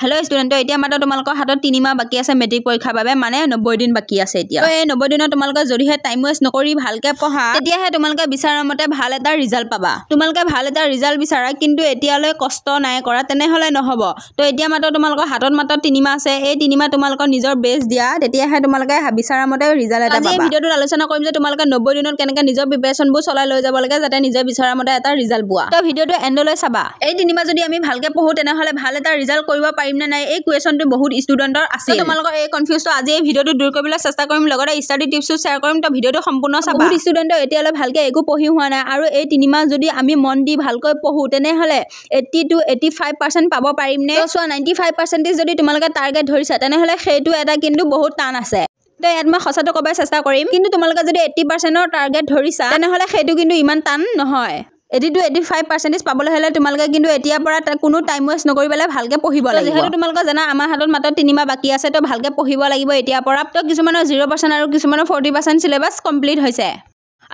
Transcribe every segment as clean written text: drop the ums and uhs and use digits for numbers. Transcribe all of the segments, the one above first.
Hello' student, এতিয়া মাত্ৰ তোমালোকৰ হাতত 3 মাহ বাকী আছে মেট্ৰিক পৰীক্ষাৰ বাবে, মানে 90 দিন বাকী আছে এতিয়া। এই 90 দিনত তোমালোকে যদিহে টাইম ৱেষ্ট নকৰি ভালকৈ পঢ়া, তেতিয়াহে তোমালোকে বিচৰা মতে ভাল এটা ৰিজাল্ট পাবা। তোমালোকে ভাল এটা ৰিজাল্ট বিচাৰা কিন্তু এতিয়ালৈ কষ্ট নাই কৰা, তেনেহ'লে নহ'ব। তো এতিয়া মাত্ৰ তোমালোকৰ হাতত মাত্ৰ 3 মাহ আছে, এই 3 মাহ তোমালোকৰ নিজৰ বেষ্ট দিয়া, তেতিয়াহে তোমালোকে বিচৰা মতে ৰিজাল্ট এটা পাবা। আজি এই ভিডিঅ'টোত আলোচনা কৰিম যে তোমালোকে 90 দিনত কেনেকৈ নিজৰ প্ৰিপেৰেশ্যনবোৰ চলাই লৈ যাব লাগে যাতে নিজে বিচৰা মতে এটা ৰিজাল্ট পোৱা। তো ভিডিঅ'টো এণ্ডলৈ চাবা। এই 3 মাহ যদি আমি ভালকৈ পঢ়ো তেনেহ'লে ভাল এটা ৰিজাল্ট কৰিব পাৰিম নে নাই, এই কুৱেশ্যনটো বহুত ষ্টুডেণ্টৰ আছে। তোমালোকৰ এই কনফিউজটো আজি এই ভিডিঅ'টো দূৰ কৰিবলৈ চেষ্টা কৰিম, লগতে ষ্টাডি টিপছো শ্বেয়াৰ কৰিম। তো ভিডিঅ'টো সম্পূৰ্ণ চাবা। বহুত ষ্টুডেণ্টৰ এতিয়ালৈ ভালকৈ একো পঢ়ি হোৱা নাই, আৰু এই 3 মাহ যদি আমি মন দি ভালকৈ পঢ়ো তেনেহ'লে 80 to 85% পাব পাৰিম নে? চোৱা, 95% যদি তোমালোকে টাৰ্গেট ধৰিছা তেনেহ'লে সেইটো এটা কিন্তু বহুত টান আছে। তো ইয়াত মই সঁচাটো ক'বলৈ চেষ্টা কৰিম, কিন্তু তোমালোকে যদি 80%ৰ টাৰ্গেট ধৰিছা তেনেহ'লে সেইটো কিন্তু ইমান টান নহয়। 80 to 85% পাবলৈ হ'লে তোমালোকে কিন্তু এতিয়াৰ পৰা কোনো টাইম ৱেষ্ট নকৰি পেলাই ভালকৈ পঢ়িব লাগিব। যিহেতু তোমালোকে জানা আমাৰ হাতত মাত্ৰ 3 মাহ বাকী আছে, তো ভালকৈ পঢ়িব লাগিব এতিয়াৰ পৰা। তো কিছুমানৰ 0% আৰু কিছুমানৰ 40% চিলেবাছ কমপ্লিট হৈছে,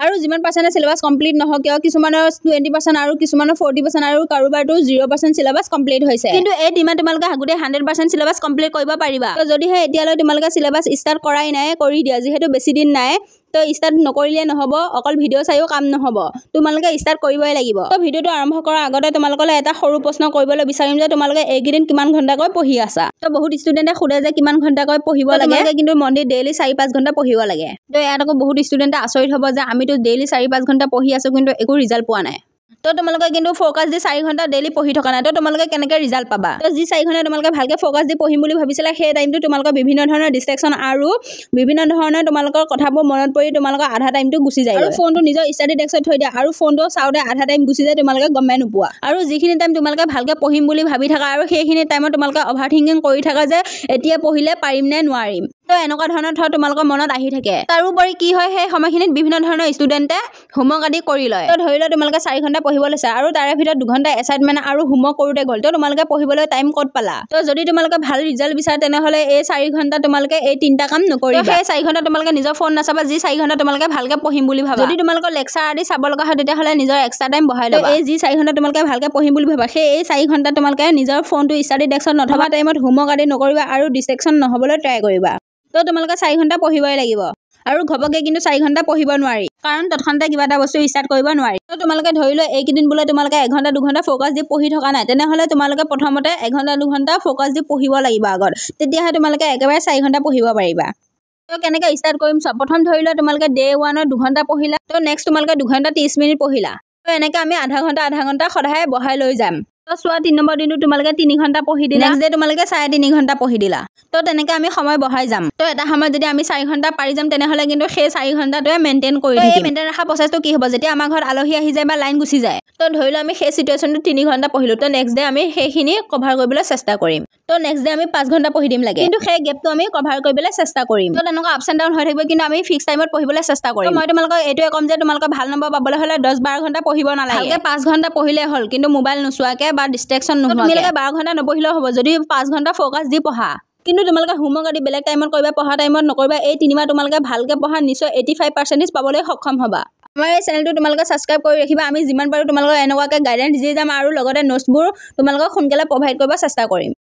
আৰু যিমান পাৰ্চেণ্টৰ চিলেবাছ কমপ্লিট নহওক কিয়, কিছুমানৰ 20% আৰু কিছুমানৰ 40% আৰু কাৰোবাৰটো 0% চিলেবাছ কমপ্লিট হৈছে। কিন্তু এই 3 মাহ তোমালোকে গোটেই 100% চিলেবাছ কমপ্লিট কৰিব পাৰিবা। তো যদিহে এতিয়ালৈ তোমালোকে চিলেবাছ ষ্টাৰ্ট কৰাই নাই, কৰি দিয়া, যিহেতু বেছি দিন নাই। তো ষ্টাৰ্ট নকৰিলে নহ'ব, অকল ভিডিঅ' চায়ো কাম নহ'ব, তোমালোকে ষ্টাৰ্ট কৰিবই লাগিব। তো ভিডিঅ'টো আৰম্ভ কৰাৰ আগতে তোমালোকলৈ এটা সৰু প্ৰশ্ন কৰিবলৈ বিচাৰিম যে তোমালোকে এইকেইদিন কিমান ঘণ্টাকৈ পঢ়ি আছা? তো বহুত ষ্টুডেণ্টে সোধে যে কিমান ঘণ্টাকৈ পঢ়িব লাগে, কিন্তু মন দি ডেইলি 4-5 ঘণ্টা পঢ়িব লাগে। তো ইয়াত আকৌ বহুত ষ্টুডেণ্টে আচৰিত হ'ব যে আমিতো ডেইলি 4-5 ঘণ্টা পঢ়ি আছোঁ কিন্তু একো ৰিজাল্ট পোৱা নাই। তো তোমালোকে কিন্তু ফ'কাছ দি 4 ঘণ্টা ডেইলি পঢ়ি থকা নাই, তো তোমালোকে কেনেকৈ ৰিজাল্ট পাবা? তো যি 4 ঘণ্টা তোমালোকে ভালকৈ ফ'কাছ দি পঢ়িম বুলি ভাবিছিলা, সেই টাইমটো তোমালোকৰ বিভিন্ন ধৰণৰ ডিষ্ট্ৰেকশ্যন আৰু বিভিন্ন ধৰণৰ তোমালোকৰ কথাবোৰ মনত পৰি তোমালোকৰ আধা টাইমটো গুচি যায়। আৰু ফোনটো নিজৰ ষ্টাডি ডেস্কত থৈ দিয়া, আৰু ফোনটো চাওঁতে আধা টাইম গুচি যায়, তোমালোকে গমেই নোপোৱা। আৰু যিখিনি টাইম তোমালোকে ভালকৈ পঢ়িম বুলি ভাবি থাকা, আৰু সেইখিনি টাইমত তোমালোকে অভাৰ থিংকিং কৰি থাকা যে এতিয়া পঢ়িলে পাৰিম নে নোৱাৰিম। তো এনেকুৱা ধৰণৰ থট তোমালোকৰ মনত আহি থাকে। তাৰোপৰি কি হয়, সেই সময়খিনিত বিভিন্ন ধৰণৰ ষ্টুডেণ্টে হোমৱৰ্ক আদি কৰি লয়। তো ধৰি লোৱা তোমালোকে 4 ঘণ্টা পঢ়িব লৈছা আৰু তাৰে ভিতৰত 2 ঘণ্টা এছাইনমেণ্ট আৰু হোমৱৰ্ক কৰোঁতে গ'ল, তো তোমালোকে পঢ়িবলৈ টাইম ক'ত পালা? তো যদি তোমালোকে ভাল ৰিজাল্ট বিচাৰা তেনেহ'লে এই 4 ঘণ্টা তোমালোকে এই 3টা কাম নকৰিবা। সেই 4 ঘণ্টা তোমালোকে নিজৰ ফোন নাচাবা, যি 4 ঘণ্টা তোমালোকে ভালকৈ পঢ়িম বুলি ভাবা। যদি তোমালোকৰ লেকচাৰ আদি চাব লগা হয় তেতিয়াহ'লে নিজৰ এক্সট্ৰা টাইম বঢ়াই ল'বা। এই যি 4 ঘণ্টা তোমালোকে ভালকৈ পঢ়িম বুলি ভাবা, সেই এই 4 ঘণ্টা তোমালোকে নিজৰ ফোনটো ষ্টাডি ডেস্কত নথবা টাইমত হোমৱৰ্ক আদি নকৰিবা আৰু ডিষ্ট্ৰেকশ্যন নহ'বলৈ ট্ৰাই কৰিবা। তো তোমালোকে 4 ঘণ্টা পঢ়িবই লাগিব, আৰু ঘপককৈ কিন্তু 4 ঘণ্টা পঢ়িব নোৱাৰি, কাৰণ তৎক্ষণাতে কিবা এটা বস্তু ষ্টাৰ্ট কৰিব নোৱাৰি। তো তোমালোকে ধৰি লোৱা এইকেইদিন বোলে তোমালোকে 1 ঘণ্টা 2 ঘণ্টা ফ'কাছ দি পঢ়ি থকা নাই, তেনেহ'লে তোমালোকে প্ৰথমতে 1 ঘণ্টা 2 ঘণ্টা ফ'কাছ দি পঢ়িব লাগিব আগত, তেতিয়াহে তোমালোকে একেবাৰে 4 ঘণ্টা পঢ়িব পাৰিবা। তো কেনেকৈ ষ্টাৰ্ট কৰিম চোৱা, প্ৰথম ধৰি লোৱা তোমালোকে ডে 1ত 2 ঘণ্টা পঢ়িলা, তো নেক্সট তোমালোকে 2 ঘণ্টা 30 মিনিট পঢ়িলা। তো এনেকৈ আমি আধা ঘণ্টা আধা ঘণ্টা সদায় বঢ়াই লৈ যাম। তো চোৱা, 3 নম্বৰ দিনটো তোমালোকে 3 ঘণ্টা পঢ়ি দিলা, নেক্সট ডে তোমালোকে 3.5 ঘণ্টা পঢ়ি দিলা। তো তেনেকৈ আমি সময় বঢ়াই যাম। তো এটা সময়ত যদি আমি 4 ঘণ্টা পাৰি যাম তেনেহ'লে কিন্তু সেই 4 ঘণ্টাটোৱে মেইনটেইন কৰি থাকিম। মেইনটেইন ৰখা প্ৰচেছটো কি হ'ব, যেতিয়া আমাৰ ঘৰত আলহী আহি যায় বা লাইন গুচি যায়, তো ধৰি লোৱা আমি সেই চিটুৱেশ্যনটো 3 ঘণ্টা পঢ়িলোঁ, তো নেক্সট ডে আমি সেইখিনি কভাৰ কৰিবলৈ চেষ্টা কৰিম। তো নেক্সট ডে আমি 5 ঘণ্টা পঢ়ি দিম লাগে, কিন্তু সেই গেপটো আমি কভাৰ কৰিবলৈ চেষ্টা কৰিম। তো তেনেকুৱা আপছ এণ্ড ডাউন হৈ থাকিব, কিন্তু আমি ফিক্স টাইমত পঢ়িবলৈ চেষ্টা কৰিম। মই তোমালোকক এইটোৱে ক'ম যে তোমালোকে ভাল নম্বৰ পাবলৈ হ'লে 10-12 ঘণ্টা পঢ়িব নালাগে, ভালকৈ 5 ঘণ্টা পঢ়িলেই হ'ল, কিন্তু মোবাইল নোচোৱাকৈ বা ডিষ্ট্ৰেকশ্যন নোহোৱাকৈ। তোমালোকে 12 ঘণ্টা নপঢ়িলেও হ'ব যদি 5 ঘণ্টা ফ'কাছ দি পঢ়া, কিন্তু তোমালোকে হোমৱৰ্ক আদি বেলেগ টাইমত কৰিবা, পঢ়া টাইমত নকৰিবা। এই 3 মাহ তোমালোকে ভালকৈ পঢ়া, নিশ্চয় 85% পাবলৈ সক্ষম হ'বা। আমাৰ এই চেনেলটো তোমালোকে ছাবস্ক্ৰাইব কৰি ৰাখিবা, আমি যিমান পাৰোঁ তোমালোকক এনেকুৱাকৈ গাইডেঞ্চ দি যাম, আৰু লগতে নোটছবোৰ তোমালোকক সোনকালে প্ৰভাইড কৰিব চেষ্টা কৰিম।